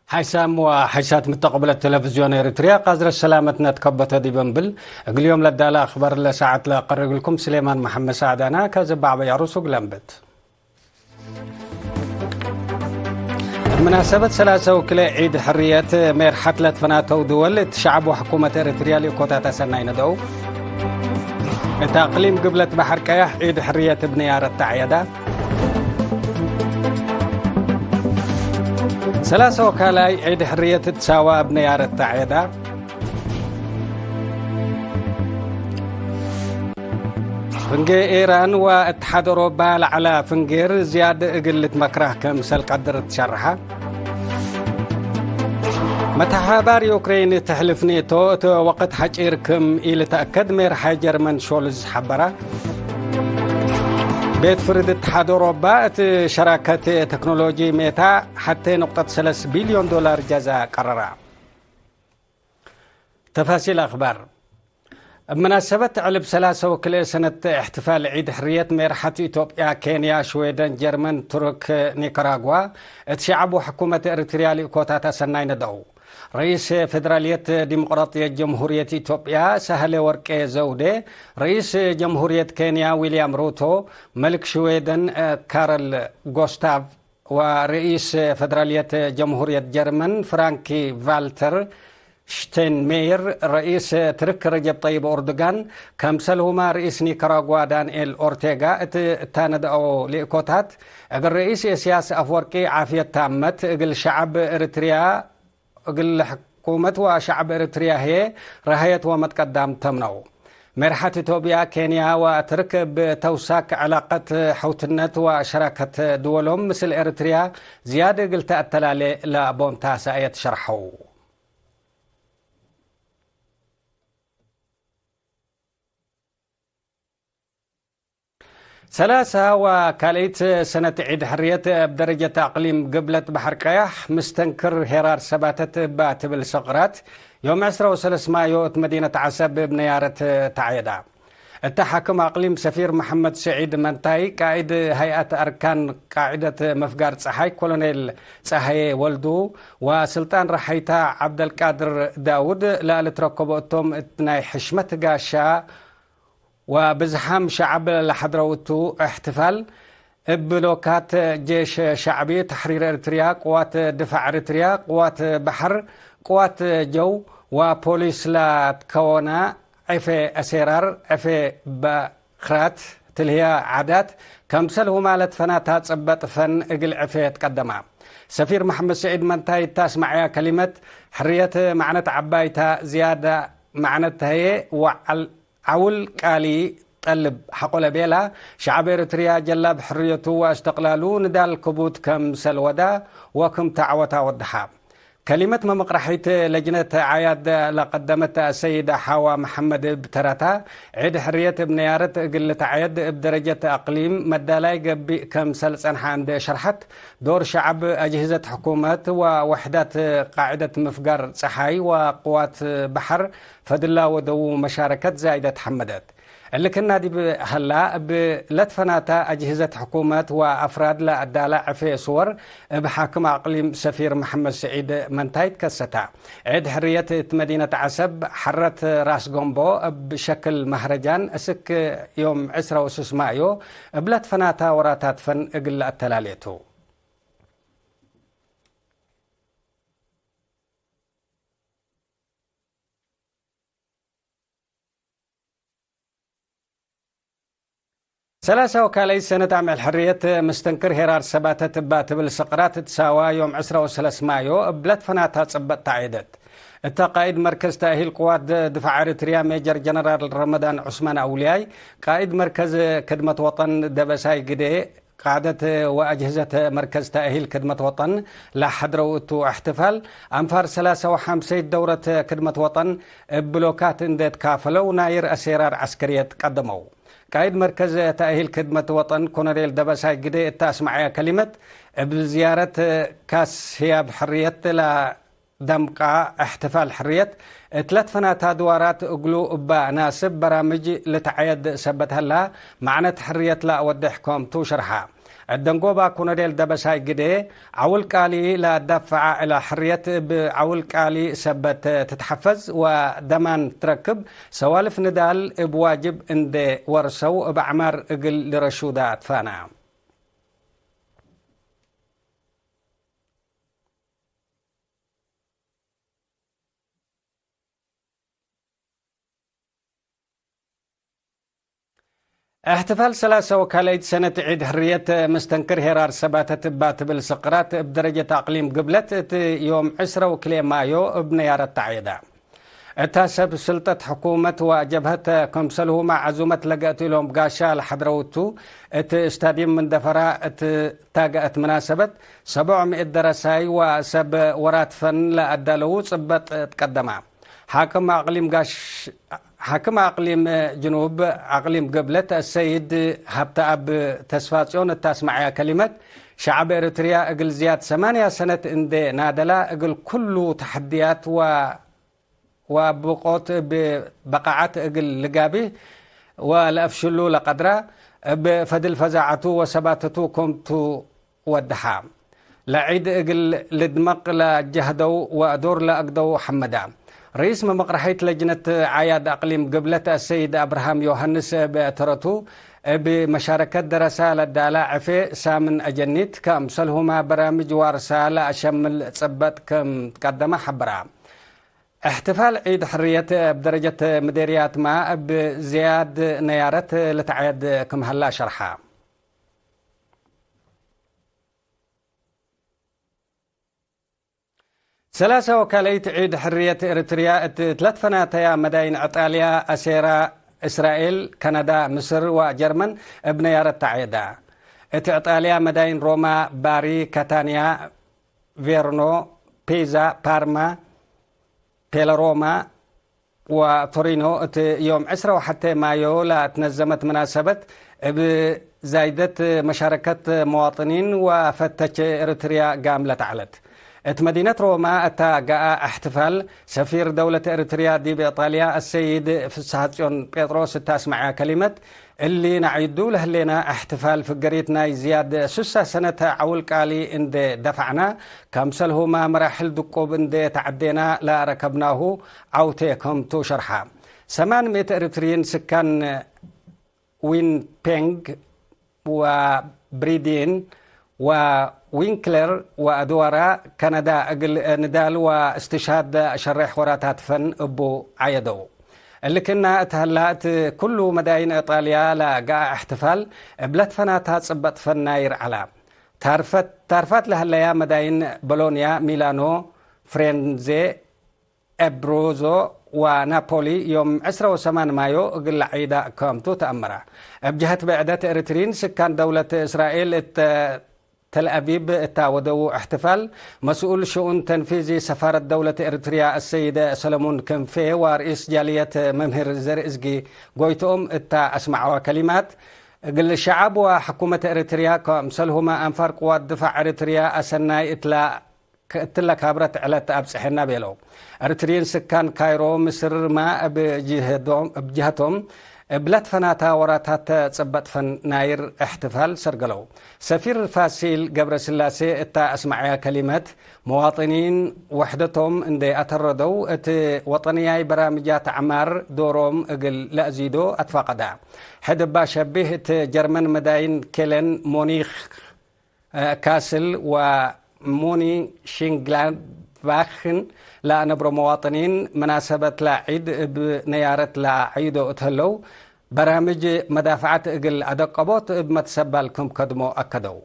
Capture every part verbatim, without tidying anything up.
ሓይሳም ወሓይሳት ምተቀብለት ቴሌቪዝዮን ኤሪትርያ፣ ቃዝረት ሰላመትነ ትከበተ ዲብ እንብል፣ እግል ዮም ለዳለ አክበር ለሰዓት ለአቀርብ እግልኩም ስሌማን መሐመድ ሰዕድ አነ። ከዚ በዕበይ አሩስ እግል አንብት። እብ መናሰበት ሰላሰ ወክልኤ ዒድ ሕርየት ሜርሐት ለትፈናተው ድወል፣ እት ሸዐብ ወሕኩመት ኤሪትርያ ልእኮታት አሰናይ ነደው። እት አቅሊም ግብለት በሐር ቀያሕ ዒድ ሕርየት እብ ነያረት ተዐየዳ። ሰላሰ ወካላይ ዒድ ሕርየት እት ሳዋ እብ ነያረት ተዐየዳ። ፍንጌ ኤራን ወእትሓድ ኦሮባ ለዐለ ፍንጌር ዝያድ እግል ልትመክራህ ክምሰል ቀድር ትሸርሐ። መትሐባር ዩክሬን ተሕልፍ ኔቶ እት ወቅት ሐጪር ክም ኢልትአከድ ሜርሓይ ጀርመን ሾልዝ ሐበረ። ቤት ፍርድ እትሓድ ኦሮባ እት ሸራከት ቴክኖሎጂ ሜታ ሐቴ ንቁጠት ሰለስ ቢልዮን ዶላር ጀዛ ቀረረ። ተፋሲል አክባር። እብ መናሰበት ዕልብ ሰላሰ ወክልኤ ሰነት እሕትፋል ዒድ ሕርየት ሜርሐት ኢትዮጵያ፣ ኬንያ፣ ሽዌደን፣ ጀርመን፣ ቱርክ፣ ኒካራጓ እት ሸዐብ ወሕኩመት ኤሪትርያ ልእኮታት አሰናይ ነደው። ረኢስ ፌደራልየት ዲሞቅራጥየት ጀምሁርየት ኢትዮጵያ ሳህለ ወርቄ ዘውዴ፣ ረኢስ ጀምሁርየት ኬንያ ዊልያም ሩቶ፣ መልክ ሽዌደን ካርል ጎስታቭ፣ ወረኢስ ፈደራልየት ጀምሁርየት ጀርመን ፍራንክ ቫልተር ሽቴንሜየር፣ ረኢስ ትርክ ረጀብ ጠይብ ኦርዶጋን፣ ከምሰልሁመ ረኢስ ኒካራጓ ዳንኤል ኦርቴጋ እት እታነድአው ልእኮታት፣ እግል ረኢስ ኢሳያስ አፍወርቂ ዓፍየት ታመት፣ እግል ሸዐብ ኤሪትርያ እግል ሕኩመት ወሸዐብ ኤሪትርያ ህዬ ረሀየት ወመትቀዳም ተምነው። ሜርሐት ኢትዮጵያ፣ ኬንያ ወትርክ እብ ተውሳክ ዕላቀት ሐውትነት ወሸራከት ድወሎም ምስል ኤሪትርያ ዝያድ እግል ተአተላሌ ለቦም ታሰአየት ሸርሐው። ሰላሳ ወካልኢት ሰነት ዒድ ሕርየት እብ ደረጀት አቅሊም ግብለት በሐር ቀያሕ ምስተንክር ሄራር ሰባተት እባ ትብል ሰቅራት፣ ዮም ዕስራ ወሰለስ ማዮ እት መዲነት ዐሰብ እብ ነያረት ተዐየዳ። እተ ሓክም አቅሊም ሰፊር መሐመድ ስዒድ መንታይ፣ ቃኢድ ሀይአት አርካን ቃዕደት መፍጋር ጸሓይ ኮሎኔል ጸሃዬ ወልዱ ወስልጣን ረሐይታ ዐብደልቃድር ዳውድ ለልትረከቦ እቶም፣ እት ናይ ሕሽመት ጋሻ ወብዝሓም ሸዐብ ለሐድረው እቱ እሕትፋል፣ እብ ብሎካት ጄሽ ሸዕቢ ተሕሪር ኤሪትርያ፣ ቅዋት ድፋዕ ኤሪትርያ፣ ቅዋት በሐር፣ ቅዋት ጀው ወፖሊስ ለትከወነ ዕፌ አሴራር፣ ዕፌ በክራት፣ ትልህያ ዓዳት፣ ከምሰልሁማ ለትፈናታ ጽበጥ ፈን እግል ዕፌ ትቀደማ። ሰፊር መሐመድ ስዒድ መንታይ እት አስመዐያ ከሊመት፣ ሕርየት መዕነት ዐባይ ተ፣ ዝያድ መዕነት ተ ህዬ ወዐል ዐውል ቃሊ ጠልብ ሐቆለ ቤላ፣ ሸዐብ ኤሪትርያ ጀላብ ሕርየቱ ወእስትቅላሉ ንዳል ክቡድ ከምሰል ወዳ ወክም ተዐወታ ወደሓ። ከሊመት መመቅረሒት ለጅነት አዕያድ ለቀደመት አሰይድ ሐዋ መሐመድ እብ ተረታ፣ ዒድ ሕርየት እብ ነያረት እግል ልትዐየድ እብ ደረጀት አቅሊም መዳላይ ገብእ ከምሰል ጸንሐ እንዴ ሸርሐት፣ ዶር ሸዐብ፣ አጅህዘት ሕኩመት ወወሕዳት ቃዕደት ምፍጋር ጸሓይ ወቅዋት በሐር ፈድላ ወደዉ መሻረከት ዛይደት ሐመደት። እሊ ክና ዲብ ሀላ፣ እብ ለትፈናታ አጅህዘት ሕኩመት ወአፍራድ ለአዳላ ዕፌ ስወር እብ ሓክም አቅሊም ሰፊር መሐመድ ስዒድ መንታይ ትከሰታ። ዔድ ሕርየት እት መዲነት ዐሰብ ሐረት ራስ ገምቦ እብ ሸክል መህረጃን እስክ ዮም ዕስራ ወስስ ማዮ እብ ለትፈናታ ወራታት ፈን እግል ለአተላሌ ቱ። ሰላሳ ወካልአይት ሰነት አምዕል ሕርየት፣ ምስተንክር ሄራር ሰባተት እባ ትብል ሰቅራት እት ሳዋ ዮም ዕስራ ወሰለስ ማዮ እብ ለትፈናታ ጽበጥ ተዐየደት። እተ ቃኢድ መርከዝ ተእሂል ቅዋት ድፋዕ ኤሪትርያ ሜጀር ጀነራል ረመዳን ዑስማን አውልያይ፣ ቃኢድ መርከዝ ክድመት ወጠን ደበሳይ ግዴ፣ ቃደት ወአጅህዘት መርከዝ ተእሂል ክድመት ወጠን ለሐድረው እቱ እሕትፋል፣ አንፋር ሰላሳ ወሐምሰይት ደውረት ክድመት ወጠን እብ ብሎካት እንዴ ትካፈለው ናይር አሴራር ዐስከርየት ቀደመው። ቃይድ መርከዝ ተእሂል ክድመት ወጠን ኮሎኔል ደበሳይ ግዴ እተ አስመዐያ ከሊመት፣ እብ ዝያረት ካስ ህያብ ሕርየት ለ ደምቃ እሕትፋል ሕርየት እት ለትፈናተ አድዋራት እግሉ እባ ናስብ በራምጅ ልትዐየድ ሰበት ሀላ፣ መዕነት ሕርየት ለአወዴሕ ክምቱ ሸርሐ። እት ደንጎባ ኩኖዴል ደበሳይ ግዴ፣ ዐውል ቃሊ ለአዳፍዓ እለ ሕርየት እብ ዐውል ቃሊ ሰበት ትትሐፈዝ ወደማን ትረክብ፣ ሰዋልፍ ንዳል እብ ዋጅብ እንዴ ወርሰው እብ አዕማር እግል ልረሹዳ አትፋና። እሕትፋል ሰላሰ ወካልአይት ሰነት ዒድ ሕርየት መስተንክር ሄራር ሰባተት እባ ትብል ስቅራት እብ ደረጀት አቅሊም ግብለት እት ዮም ዕስረ ወክልኤ ማዮ እብ ነያረት ተዐየዳ። እታ ሰብ ስልጠት ሕኩመት ወጀብሀት ክምሰልሁመ ዐዙመት ለገአት እሎም ጋሻ ለሐድረውቱ እት ስታድየም ምንደፈራ እት ታገአት መናሰበት ሰብዖ ምእት ደረሳይ ወሰብ ወራት ፈን ለአዳለው ጽበጥ ትቀደማ። ሓክም አቅሊም ጋሽ-፣ ሓክም አቅሊም ጅኑብ አቅሊም ገብለት አሰይድ ሀብተአብ ተስፋጽዮን እት አስመዐያ ከሊመት፣ ሸዐብ ኤሪትርያ እግል ዝያድ ሰማንያ ሰነት እንዴ ናደላ እግል ኩሉ ተሐድያት ወ-፣ ወአብቆት እብ በቃዐት እግል ልጋብህ ወለአፍሽሉ ለቀድራ፣ እብ ፈድል ፈዛዐቱ ወሰባተቱ ክምቱ ወደሓ። ለዒድ እግል ልድመቅ ለአጀህደው ወዶር ለአግደው ሐመዳ። ርኢስ መመቅረሐይት ለጅነት ዓያድ አቅሊም ግብለት አሰይድ አብርሃም ዮሐንስ እብ ተረቱ፣ እብ መሻረከት ደረሳ ለዳላ ዕፌ ሳምን አጀኒት፣ ከምሰልሁመ በራምጅ ዋርሳ ለአሸምል ጽበጥ ክም ትቀደመ ሐበራ። እሕትፋል ዒድ ሕርየት እብ ደረጀት ምዴርያትመ እብ ዝያድ ነያረት ልትዐየድ ክም ሀላ ሸርሐ። ሰላሰ ወካልአይት ዒድ ሕርየት ኤሪትርያ እት ለትፈናተያ መዳይን ዕጣልያ፣ አሴራ፣ እስራኤል፣ ከነዳ፣ ምስር ወጀርመን እብ ነያረት ተዐየዳ። እት ዕጣልያ መዳይን ሮማ፣ ባሪ፣ ካታንያ፣ ቬርኖ፣ ፔዛ፣ ፓርማ፣ ፔለሮማ፣ ወቶሪኖ እት ዮም ዕስረ ወሐቴ ማዮ ለትነዘመት መናሰበት፣ እብ ዛይደት መሻረከት መዋጥኒን ወፈተቼ ኤሪትርያ ጋምለት ዐለት። እት መዲነት ሮማ እተ ገአ እሕትፋል፣ ሰፊር ደውለት ኤሪትርያ ዲብ ኢጣልያ አሰይድ ፍስሐጽዮን ጴጥሮስ እተ አስመዐያ ከሊመት፣ እሊ ነዐይዱ ለህሌነ እሕትፋል ፍገሪት ናይ ዝያድ ሱሳ ሰነት ዐውል ቃሊ እንዴ ደፈዕና፣ ከምሰልሁመ መራሕል ድቁብ እንዴ ተዐዴና ለአረከብናሁ ዐውቴ ክምቱ ሸርሐ። ሰማን ምእት ኤሪትርይን ስካን ዊንፔንግ ወብሪዲን ወዊንክለር ወአድዋራ ከነዳ እግል ንዳል ወእስትሽሃድ ሸሬሕ ወራታት ፈን እቡ ዐየደው። እሊ ክእነ እት ሀላ፣ እት ኩሉ መዳይን ኢጣልያ ለገአ እሕትፋል እብ ለትፈናታ ጽበጥ ፈን ናይር ዐላ። ታርፈት፣ ታርፋት ለሀለያ መዳይን ቦሎንያ፣ ሚላኖ፣ ፍሬንዜ፣ ኤብሩዞ ወናፖሊ ዮም ዕስረ ወሰማን ማዮ እግል ለዐይዳ ክምቱ ተአመረ። እብ ጀሀት ብዕደት፣ ኤሪትርይን ስካን ደውለት እስራኤል እት ተልአቪብ እታ ወደዉ እሕትፋል፣ መስኡል ሽኡን ተንፊዚ ሰፋረት ደውለት ኤሪትርያ አሰይደ ሰለሙን ክንፌ ወርኢስ ጃልየት መምህር ዘርእዝጊ ጎይትኦም እታ አስመዐወ ከሊማት፣ እግል ሸዐብ ወሕኩመት ኤሪትርያ ከምሰልሁመ አንፋር ቅዋት ድፋዕ ኤሪትርያ አሰናይ እትላ ከእትለ ካብረት ዕለት አብጽሐና ቤለው። ኤሪትርይን ስካን ካይሮ፣ ምስርመ እብ ጅህዶም፣ እብ ጀሀቶም፣ እብ ለትፈናታ ወራታት ጽበጥ ፈን ናይር እሕትፋል ሰርገለው። ሰፊር ፋሲል ገብረስላሴ እታ አስመዐያ ከሊመት፣ መዋጥኒን ወሕደቶም እንዴ አተረደው፣ እት ወጠንያይ በራምጃት ዐማር ዶሮም እግል ለአዚዶ አትፋቀዳ። ሕድ እባ ሸቢህ፣ እት ጀርመን መዳይን ኬለን፣ ሞኒክ፣ ካስል ወሙኒሽንግላድባክን ለአነብሮ መዋጥኒን፣ መናሰበት ለዒድ እብ ነያረት ለዐይዶ እት ህለው፣ በራምጅ መዳፍዐት እግል አደቀቦት እብ መትሰባል ክም ከድሞ አከደው።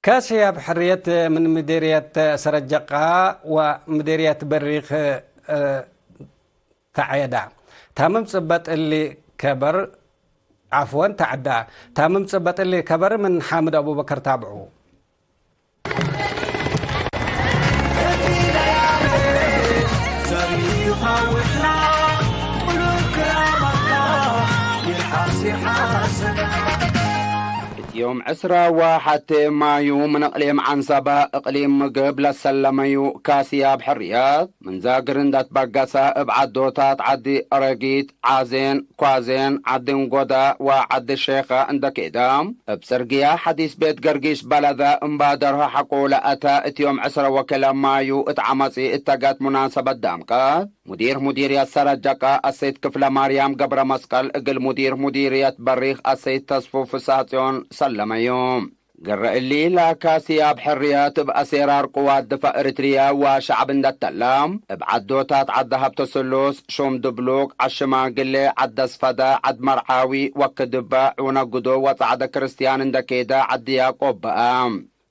ከስያብ ሕርየት ምን ምዴርየት ሰረጀቃ ወምዴርየት በሪክ፣ እ፣ ተዐየዳ። ታምም ጽበጥ እሊ ከበር፣ ዓፍወን፣ ተዐዳ። ታምም ጽበጥ እሊ ከበር ምን ሓምድ አቡበከር ታብዑ። ዮም ዕስራ ወሐቴ ማዩ ምን እቅሊም ዐንሰበ እቅሊም ምግብ ለሰለመዩ ካስያብ ሕርየት ምን ዛግር እንደ ትበገሰ እብ ዐዶታት ዐዲ አረጊት፣ ዐዜን፣ ኳዜን፣ ዐዲ እንጎደ ወዐዲ ሼኸ እንደ ኬደ እብ ጽርግያ ሐዲስ ቤት ገርጊሽ በለደ እምባደርሆ ሐቆ ለአተ እት ዮም ዕስረ ወክለ ማዩ እት ዐመጺ እተገት ሙናሰበት ዳምቀት ሙዲር ሙዲርየት ሰረጀቀ አሰይድ ክፍለ ማርያም ገብረ መስቀል እግል ሙዲር ሙዲርየት በሪክ አሰይድ ተስፉ ፍሳጽዮን ሰለመዩ። ግረ እሊ ለካስያብ ሕርየት እብ አሴራር ቅዋት ድፋዕ እርትርየ ወሸዕብ እንደ ተለ፣ እብ ዐዶታት ዐዲ ሀብተ ስሉስ፣ ሹም ድብሉቅ፣ ዐድ ሽማግሌ፣ ዐድ ደስፈደ፣ ዐድ መርዓዊ ወክድበ፣ ዑነ ግዶ ወጸዕደ ክርስትያን እንደ ኬደ ዐዲ ያቆብ በአ።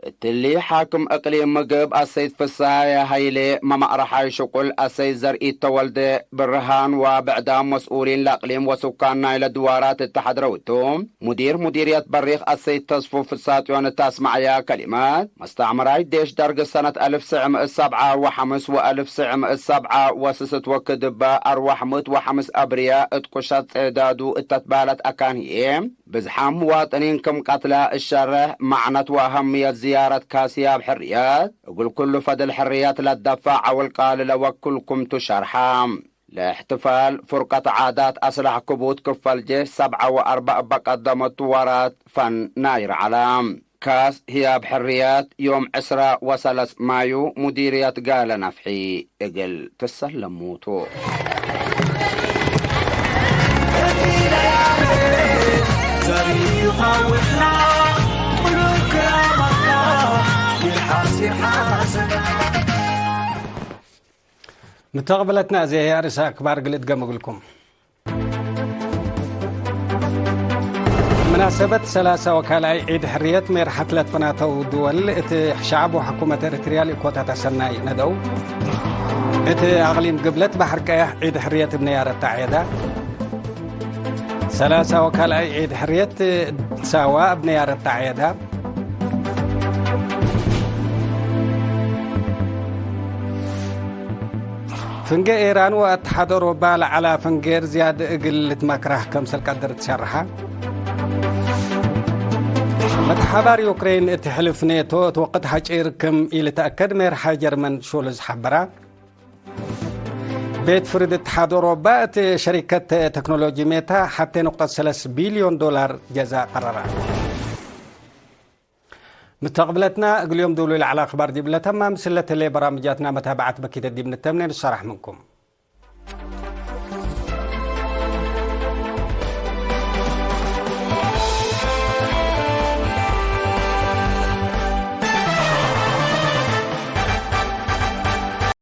እትሊ ሓክም እቅሊም ምግብ አሰይድ ፍሳየ ሀይሌ፣ መማእረሓይ ሽቁል አሰይድ ዘርኢት ተወልደ፣ ብርሃን ወብዕዳም መስኡሊን ለእቅሊም ወሱካን ናይለ ድዋራት እተ ሐድረው ቱ፣ ሙዲር ሙዲርየት በሪክ አሰይድ ተስፉ ፍሳጽዮን እተ አስመዐያ ከሊመት፣ መስተዕምራይ ዴሽ ደርግ ሰነት አልፍ ስዕ ምእት ሰብዓ ወሐምስ ወአልፍ ስዕ ምእት ሰብዓ ወስስት ወክድ እበ አርወሕ ምእት ወሐምስ አብርየ እት ቁሸት ጼዳዱ እተ ትባለት አካን ህዬ፣ ብዝሓም ምዋጥኒን ክም ቀትለ እሸርሕ፣ መዕነት ወአሀምየት ዝያረት ካስያብ ሕርየት፣ እግል ኩሉ ፈድል ሕርየት ለደፈዕ ዐውል ቃልለ ወክልኩም ቱ ሸርሐ። ለእሕትፋል ፉርቀት ዓዳት አስላሕ ክቡት ክፈል ጄሽ ሰብዓ ወአርበዕ እበ ቀደመቱ ወራት ፈን ናይር ዐለ። ካስ ህያብ ሕርየት ዮም ዕስራ ወሰለስ ማዩ ሙዲርየት ጋለ ነፍሒ እግል ትሰለሙ ቱ። ምተቅብለትና እዜ ህይ አርእሰ አክባር እግል እድገም እግልኩም። ምናሰበት ሰላሳ ወካልኣይ ዒድ ሕርየት ሜርሐት ለትፈናተው ድወል እት ሸዕብ ወሕኩመት ኤሪትርያ ልእኮታት አሰናይ ነደው። እት አቅሊም ግብለት በሐር ቀያሕ ዒድ ሕርየት እብ ነያረት ተዐየዳ። ሰላሳ ወካልኣይ ዒድ ሕርየት ሳዋ እብ ነያረት ተዐየዳ። ፍንጌ ኤራን ወአትሓድ ኦሮባ ለዐላ ፍንጌር ዝያድ እግል ልትመክራህ ከምሰል ቀድር ትሸርሐ። መትሓባር ዩክሬን እት ሕልፍ ኔቶ እት ወቅት ሐጪር ክም ኢልትአከድ ሜርሓ ጀርመን ሾልዝ ሐበራ። ቤት ፍርድ እትሓድ ኦሮባ እት ሸሪከት ተክኖሎጂ ሜታ ሐቴ ንቁጠት ሰለስ ቢልዮን ዶላር ጀዛ ቀረራ። ምተቅብለትና እግል ዮም ዱሉ ለዐለ አክባር ዲብለ ተማም፣ ምስለ ተሌ በራምጃትና መታብዐት በኪተ ዲብ ንተምኔ ንሰራሕ ምንኩም።